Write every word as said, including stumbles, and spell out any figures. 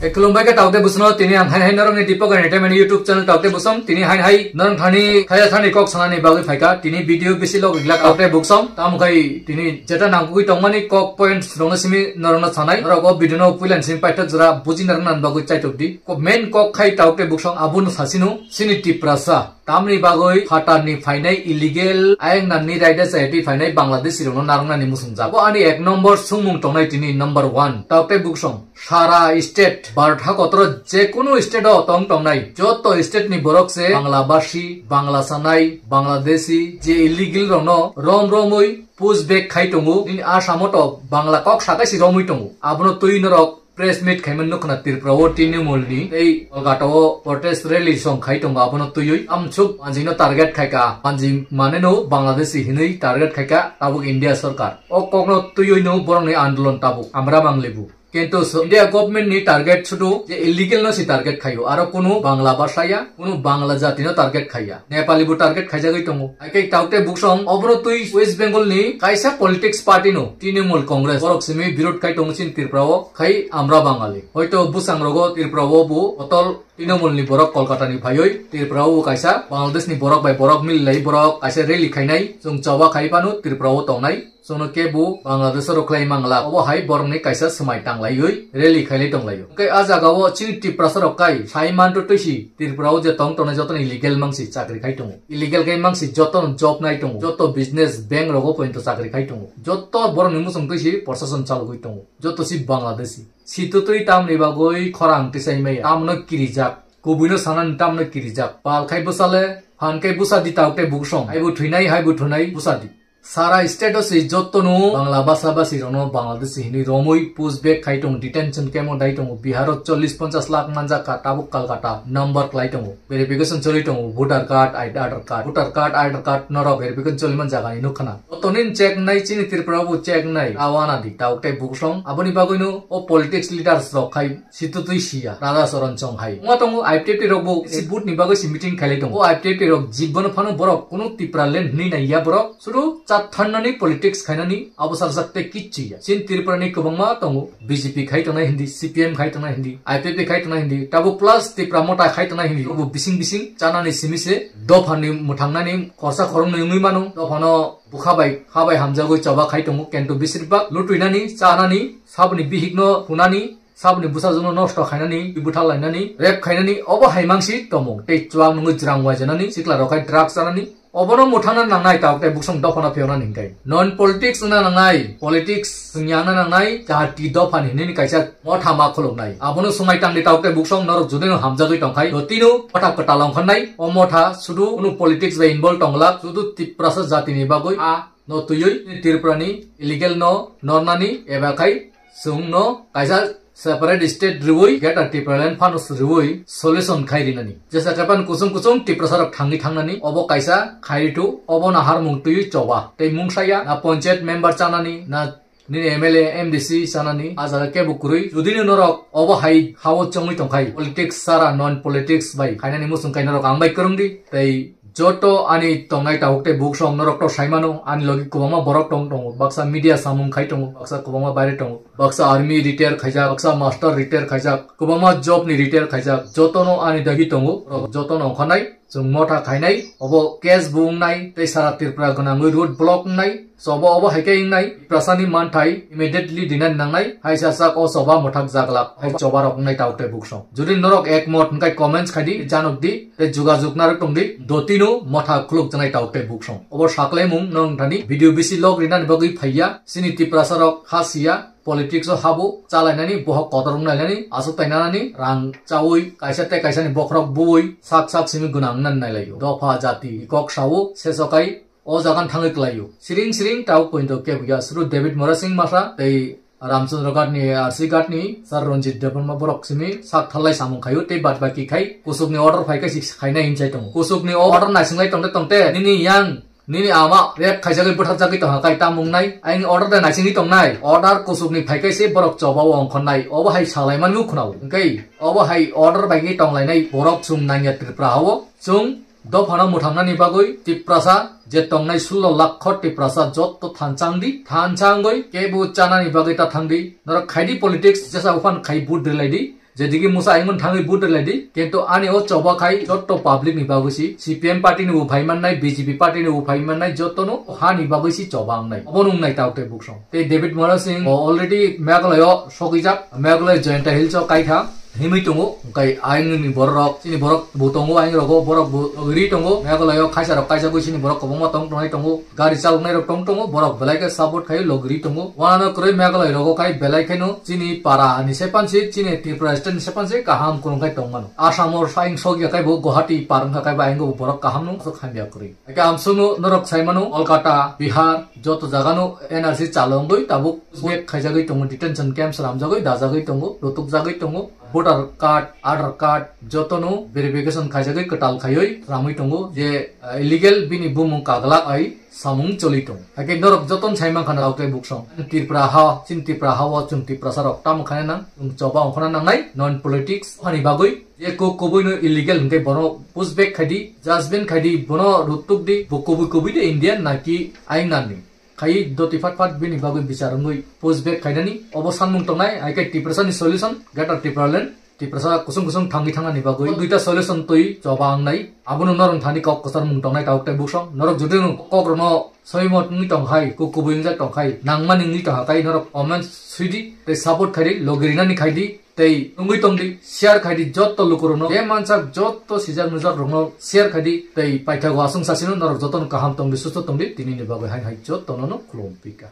E, khulumbai khe taukte busno, tini ang hai hai norokni Deepak Entertainment YouTube channel taukte busong, tini hai hai norok thani khaya thani kok sanani bagwi phaika, tini video bisi log rijlak taukte busong, tamo khai tini jeta nangkukwi tongmani kok points rokno simi norokno sanai, norok o video no puilan simi paithak jora buji narwknani bagwi chaitok di. Ko main kok khai taukte busong abono sasino, sini Tiprasa. Tamni bagwi phatarni phainai illegal ayang nani raida chayatwi phainai Bangladeshi rokno narwknani muchungjak. Bo ani ek number sungmung tongnai tini number one. Taukte busong. Sara state, Bharat hakotoro jekunu state o tong tongnai, joto state ni borok se Bangla basi, Bangla sanai, Bangladeshi, je illegal rokno rom romwi push back khai tongo. Nini Assam o to Bangla kok sakai si romwi tongo. Abono twi norok press meet khaimani nukha na Tripura o Trinamool ni tei Kolkata o protest rally song khai tongo. Abono twiwi amsuk manjing no target khaika, manjing mane no Bangladeshi hinwi target khaika tabuk India sarkar. O kokno twiwi no borokni andolon tabuk Amra Bangali bu. Kintu so-, India government ni target sudu je illegal no si target khaio, aro kunu Bangla basaya, kunu Bangla jati no target khaiya, Nepali bo target khaijagwi tongo. Haikhe taukte busong obono twi West Bengal ni kaisa politics party no Trinamool Congress borok simi birod khai tongo chini Tripura o khai Amra Bangali. Hoito bwsang rogo Tripura o bo otol Trinamool ni borok Kolkata ni phaiwi Tripura o kaisa Bangladesh ni borok bai borok mililai borok kaisa rally khainai, chwng choba khai phano Tripura o tongnai. Chwngno kebo Bangladesh oro khlai mangla, obo hai borokni kaisa swmai tanglaiwi rally khailai tonglaio. Hwnkhe a jagao chini Tiprasa rok kai sai manto twisi Tripura o je tong tongnai jotono illegal mangsi chakri khai tongo. Illegal khai mangsi jotono job nai tongo. Joto business bank rogo pointo chakri khai tongo. Joto borokni muchung twisi prosason chalogwi tongo. Joto si Bangladeshi. Situtwi tamni bagwi khorang tisai maya. Tamno kirijak. Kubuino sanani tamno kirijak. Pal khai bwsale, phan khai bwsa di taukte busong. Haibo thwinai, haibo thwinai, bwsa di. Sara state o se jotono Bangla basa basi rokno Bangladeshi hinwi romwi push back khai tongo, detention camp o dai tongo. Bihar o chollish ponchash lakh manjak kha, tabuk Kolkata number klai tongo. Verification choli tongo, voter card, I-, Aadhaar card, voter card, Aadhaar card norok verification choli man jagani nukha na. Jotonin check nai chini Tripura bo check nai. Awana di taukte busong. Aboni bagwino o politics leaders rok khai situtwi siya, Radha Charan Chong hai. Wngma tongo I P F T rok bo si vote ni bagwi si meeting khailai tongo. O I P F T rok jibbono phano borok kunu Tipraland hinwi naiya borok. Sudu chat thannani politics khainani abo sarsak tei kichchi ya. Chini Tripura ni kwbangma tongo. B J P khai tongnai hindi, C P M khai tongnai hindi, I P F T khai tongnai hindi. Tabuk plus Tipra Motha khai tongnai hindi. Bo bising bising chanani simi se dophani mwthangnani khorsa khoroknwi wngwi mano. Dophano bukha bai, ha bai hamjagwi choba khai tongo. Kintu bisir bak lutwinani, chanani, saboni bihikno phunani, saboni bwsajwkno nosto khainani, bwtha lainani, rape khainani, obo hai mangsi tongmung. Tei chuak nungwi jwrang waijanani, sikla rok khai drugs chanani, obono mwthangna nangnai, tabuk tei buksong dophano phiyoknani hinkai. Non politics wngna nangnai, politics wngya wngna nangnai, jati dophani hinwi kaisa motha ma khuluknai. Abono swmai tangdi tabuk tei buksong norok judino hamjagwi tongkhai, jotino motha kwtal ongkhornai, o motha sudu kunu politics bai involve tonglak, sudu Tiprasa jatini bagwi a no twiwi Tripura ni illegal no nornani eba khai chwng no kaisa separate state riwi Greater Tipraland phano riwi solution khai rinani. Jesa khe pan kuchung kuchung Tiprasa rok thangwi thangnani obo kaisa khai ritu, obo na harmung twiwi choba tei mungsaya na panchayat member chanani na nini M L A, M D C chanani, a jaga kebo kwrwi. Judino norok obo hai hao chongwi tongkhai, politics sara non politics bai khainani muchung kai norok ang bai kwrwng di. Tei joto ani tongnai tabuk tei buksong norok to saimano, ani logi kwbangma borok tong tongo, baksa media samung khai tongo, baksa kwbangma baire tongo, baksa army retire khaijak, baksa master retire khaijak, kwbangma job ni retire khaijak, jotono ani dagi tongo, borok jotono ongkhanai. Chwng motha khainai, obo case bo wngnai, tei sara Tripura gwnangwi road block wngnai, choba obo hai khe wngnai, Tiprasani manthai immediately dinani nangnai, hai sasak o choba mwthak jaglak, hai choba rok wngnai tabuk tei buksong. Jodi norok ekmot hwnkhe comments khai di, janok di, tei jugajug narwk tong di, dotino motha khuluk janai tabuk tei buksong. Obo saklaimung nong thani video bisi log rinani bagwi phaiya, chini Tiprasa rok ha siya, politics o habo chalainani, bohok kotor wng nailani, aswk tainanani, rang chawi, kaisa tei kaisani bokhorok buwi, sak sak simi gwnang wng nani nailaio. Dopha jati kok sao, sesokai o jagan thangwi klaio. Siring siring tao pointo kebo ya, suru David Murasing Masa tei Ramchandra Ghat ni, R C Ghat ni, Sir Ranjit Debbarma borok simi sak thalai samung khaio tei bad baki khai kusuk ni order phai khe si khainai hinchai tongo. Kusuk ni order naisinglai tongte tongte nini yang Nini ama rape khaijagwi bwtharjagwi tongkha kai tamung nai. Aini order de naisingwi tongnai. Order kusukni phaikhe se borok choba o ongkhornai. Obo hai salaimanwi khwnao. Hwnkhe obo hai order baigwi tonglainai borok chwng nangya Tripura hao. Chwng dophano mwthangnani bagwi Tiprasa je tongnai sullo lakh khot Tiprasa jotto thanchang di. Thanchangwi kebo chanani bagwi ta thangdi. Norok khaidi politics jesa ufan khai vote rwlaidi. Jedigi musa aimon thangwi vote rwlai di, kintu ani o choba khai jotto public ni bagwi si, C P M party ni bo phai mannai, B J P party ni bo phai mannai, jotto no ha ni bagwi si choba wngnai. Obo nung nai tabuk tei buksong. Tei David Mora Singh o already Meghalaya o sogijak, Meghalaya Jayanta Hills o kaitha himwi tongo, hwnkhe aing ni borok, chini borok bo tongo, aing rogo borok bo ri tongo, Meghalaya o khaisa rok kaijagwi chini borok kwbangma tong tongnai tongo. Gari chaloknai rok tong tongo, borok belai khe support khai logri tongo. Wanano kwrwi Meghalaya rogo khai belai kheno chini para ni sepansi, chini Tripura state ni sepansi kaham kwrwng khai tong mano. Assam o saing sogya khai bo Guwahati par wngkha khai bo ayang bo borok kaham no sok hamya kwrwi. Eke amsung no norok sai mano Kolkata, Bihar, joto jaga no N R C chalo wngwi tabuk bek khaijagwi tongo, detention camps ramjagwi dajagwi tongo, lutuk jagwi tongo. Voter card, Aadhaar card joto no verification khaijagwi kwtal khaiwi ramwi tongo je, ah, illegal bini bumung kaglak ai samung choli tong. Hakhe norok joton sai mankha na autai buksong. Tripura ha, chin Tripura ha o chwng Tiprasa rok tamo khana nang, chwng choba ongkhona nangnai, non politics hani bagwi. Je kok kobui no illegal hwnkhe bono push back khaidi, judgment khaidi, bono rutuk di, bo kobui kobui de Indian naki aing nani. Khai doti phat phat bini bagwi bichar wngwi push back khainani. Obo sanmung tongnai, hai khe Tiprasa ni solution, Greater Tipraland. Tiprasa kusung kusung thangwi thangnani bagwi duita solution twi choba wngnai. Abono norong thani kok kwchar mung tongnai tabuk tei buksong. Norok jodi no kok rokno soimot wngwi tong khai, kuk kubui wngjak tong khai, nangmani wngwi tong khai norok comment swidi tei support khaidi, logi rinani khaidi tei wngwi tongdi, share khaidi jotto lukurokno. Je mansak jotto sijak nujak rokno share khaidi tei paithago aswng sasino norok jotono kaham tongdi, susto tongdi, tinini bagwi hai hai jottono no khulum pika.